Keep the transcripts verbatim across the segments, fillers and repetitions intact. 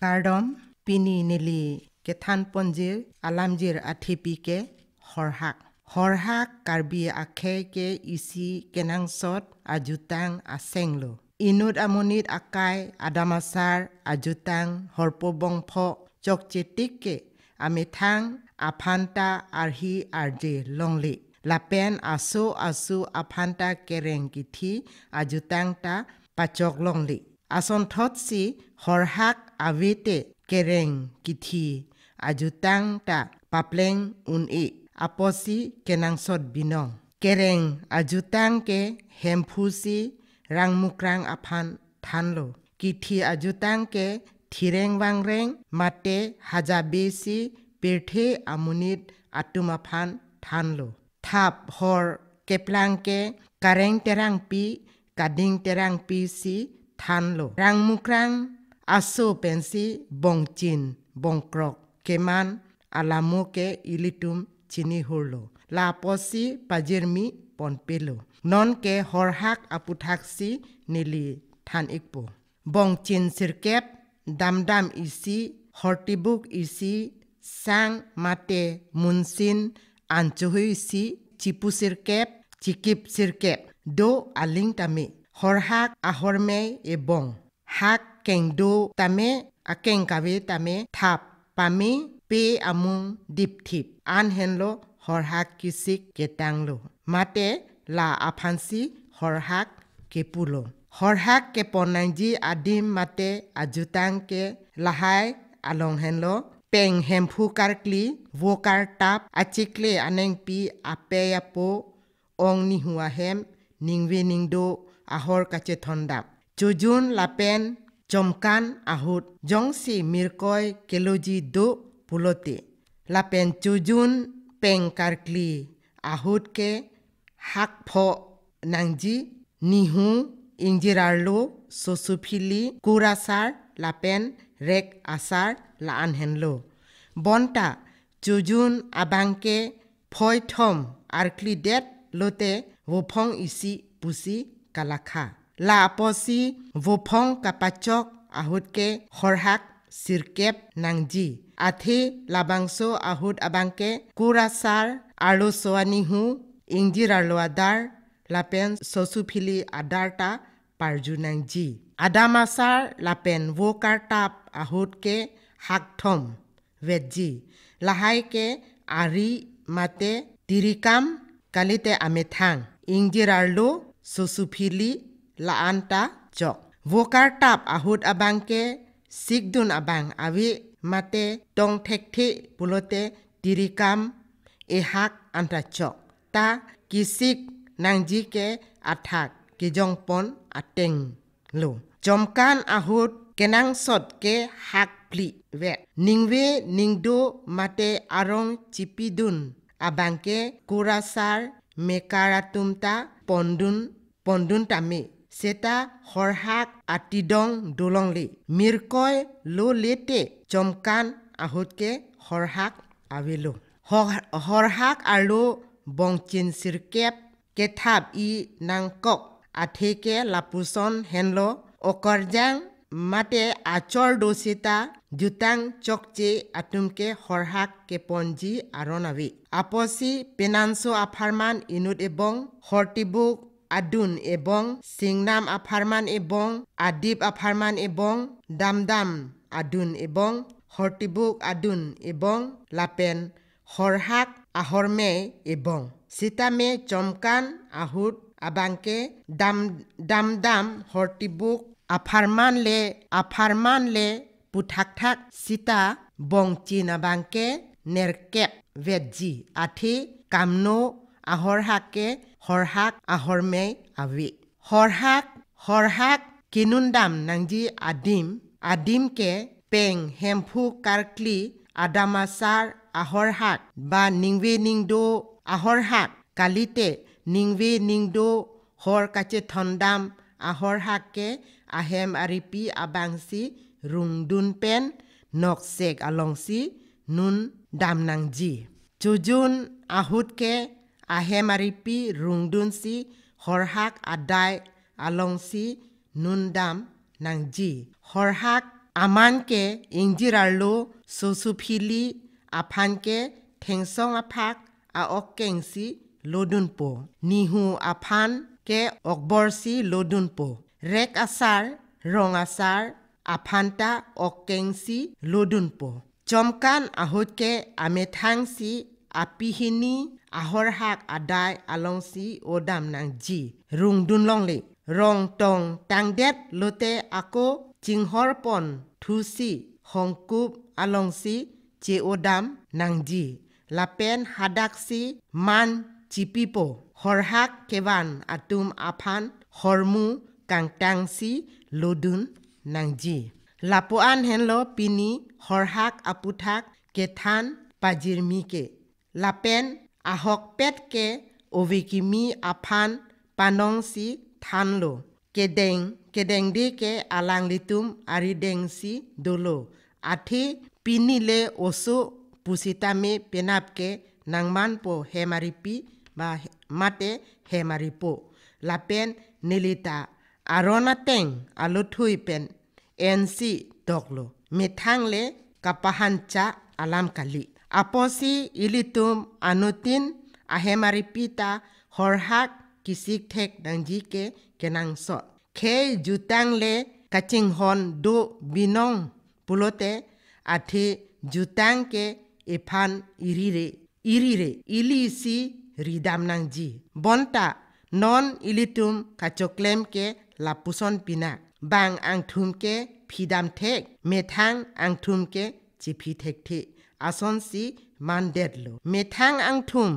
Kardom, pini neli kethan ponjir alamjir athepi ke horhak. Horhak Karbi akhei ke isi kenangsot ajutang asenglo. Inut amonit akai adamasar ajutang horpo bongpho chokchetik ke amethang aphanta arhi arje longle. Lapen aso asu aphanta kereng kithi ajutang ta pachok longle. Asonthotsi horhak avete kereng kithi ajutang ta papleng un-e apotsi kenangsot binong. Kereng ajutang ke Hemphu si Rangmukrang aphan thanlo. Kithi ajutang ke thireng vangreng mate hajabe si pirthe amonit atum aphan thanlo. Thap hor keplang ke Kareng Terangpi, Kading Terangpi si thanlo. Rangmukrang aso pensi bongchin bongkrok keman alamo ke ilitum chinihurlo. Lapotsi pajirmi ponpelo. Nonke horhak aputhaksi neli than-ikpo. Bongchin sirkep, damdam isi, hortibuk isi, sang mate munsin, anchohui isi, chipu sirkep, chikip sirkep do aling tame. Horhak ahormei ebong. Hak kengdo tame, akeng kave tame thap pame pe amung dipthip. An henlo horhak kisik ketanglo. Mate la aphansi horhak kepulo. Horhak kepon nangji adim mate ajutang ke lahai along henlo. Peng Hemphu karkli, vo kartap, achikle anengpi, apei apo, ong nihu ahem, ningve ningdo, ahor kachethondam. Chojun lapen chomkan ahut jongsi mirkoi keloji do pulote. Lapen chojun peng karkli ahut ke hakpho nangji, nihu, ingjir arlo, sosuphili, kur asar lapen rek asar la-an henlo. Bonta chojun abangke phoithom arklidet lote vophong isi pusi kalakha. La apotsi vophong kapachok ahut ke horhak sirkep nangji. Athe labangso ahut abangke kur asar, arloso anihu, ingjir arlo adar, lapen sosuphili adar ta parju nangji. Adamasar lapen vo kartap ahut ke hakthom vetji. Lahai ke ari mate tirikam kalite amethang. Ingjir arlo, sosuphili la-an ta chok. Vo kartap ahut abangke sikdun abang ave mate tong thekthe pulote tirikam ehak anta chok. Ta kisik nangji ke athak kejongpon atenglo. Chomkan ahut kenangsot ke hakphli vet. Ningve ningdo mate arong chipidun abangke kur asar mekar atum ta pondun pondun tame. Seta horhak atidong dolongle. Mirkoi lo lete chomkan ahut ke horhak avelo. Hor-, horhak arlo bongchin sirkep kethap-i nangkok athe ke lapuson henlo, okarjang mate achor do seta jutang chokche atum ke horhak keponji aron ave. Apotsi penanso apharman inut ebong, hortibuk adun ebong, singnam apharman ebong, adip apharman ebong, damdam adun ebong, hortibuk adun ebong, lapen horhak ahormei ebong. Sitame chomkan ahut abangke dam, damdam hortibuk apharman le, apharman le puthakthak sita bongchin abangke nerkep vetji athe kamno ahorhak ke horhak ahormei ave. Horhak, horhak kenundam nangji adim, adim ke peng Hemphu karkli adamasar ahorhak ba ningve ningdo ahorhak kalite ningve ningdo hor kachethondam ahorhak ke ahem aripi abangsi rungdun pen noksek alongsi nundam nangji. Chojun ahut ke ahem aripi rungdunsi horhak adai alongsi nundam nangji. Horhak Aman ke ingjir arlo Sosuphili aphan ke thengsong aphak a-ok kengsi lodunpo. Nihu aphan ke okborsi lodunpo. Rek asar, rong asar aphan ta ok kengsi lodunpo. Chomkan ahut ke amethangsi apihini ahorhak adai alongsi odam nangji. Rungdun longle. Rong tong tangdet lote ako chinghorpon thusi hongkup alongsi che-odam nangji. Lapen hadaksi man chipipo. Horhak kevan atum aphan hormu kangtangsi lodun nangji. Lapu-an henlo pini horhak aputhak kethan pajirmi ke. Lapen ahokpet ke ove kimi aphan panongsi thanlo. Kedeng, kedengde ke alanglitum aridengsi dolo. Athe pini le oso pusitame penap ke nangmanpo hem aripi ba mate hem aripo. Lapen nelita aron ateng alothui pen ensi toklo. Methang le kapahancha alam kali. Apotsi ilitum anutin ahem aripi ta horhak kisik thek nangji ke kenangsot. Khei jutang le kachinghon do binong pulote athe jutang ke ephan irire, irire, ilisi ridam nangji. Bonta non ilitum kachoklem ke lapuson pinak. Bang angthum ke phidam thek, methang angthum ke chiphi thekthe asonsi mandetlo. Methang angthum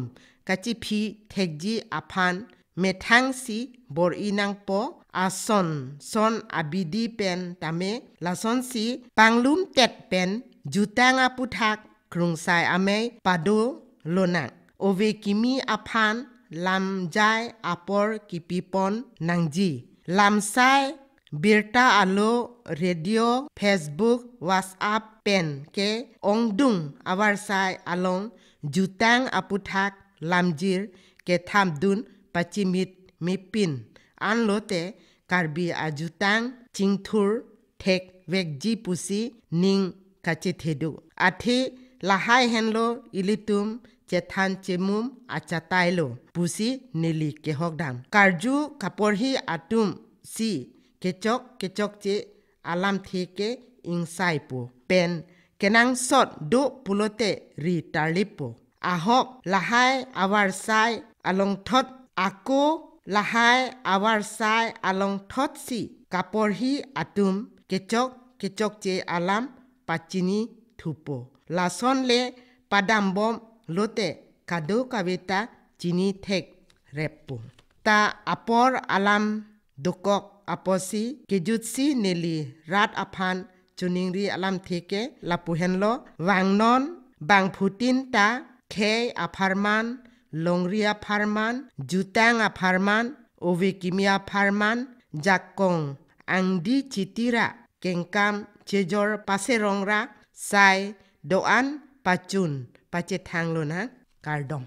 kachiphi thekji aphan methangsi bor-i nangpo, ason son abidi pen tame lasonsi panglumtet pen jutang aputhak krungsai amei pado lonang. Ove kimi aphan lamjai apor kipipon nangji. Lamsai birta alo radio, Facebook, WhatsApp pen ke ongdung avarsai along jutang aputhak lamjir kethamdun pachimit mepin anlote Karbi ajutang chingthur thekvekji pusi ning kachethedo. Athe lahai henlo ilitum chethan chemum achatailo pusi neli kehokdam. Karju kaporhi atum si kechok kechokche alamthe ke ingsaipo. Pen kenangsot do pulote ri tarlippo. Ahok lahai avarsai alongthot ako lahai avarsai alongthotsi kaporhi atum kechok kechokche alam pachini thupo. Lason le padambom lote kadokave ta chini thekreppo. Ta apor alam dokok apotsi kejutsi neli rat aphan choningri alamthe ke lapu henlo. Vangnon bangphutin ta khei apharman, longri apharman, jutang apharman, ove kimi apharman, jakong angdi chitira kengkam chejor paserong ra sai do-an pachun pachethang lonang, kardom.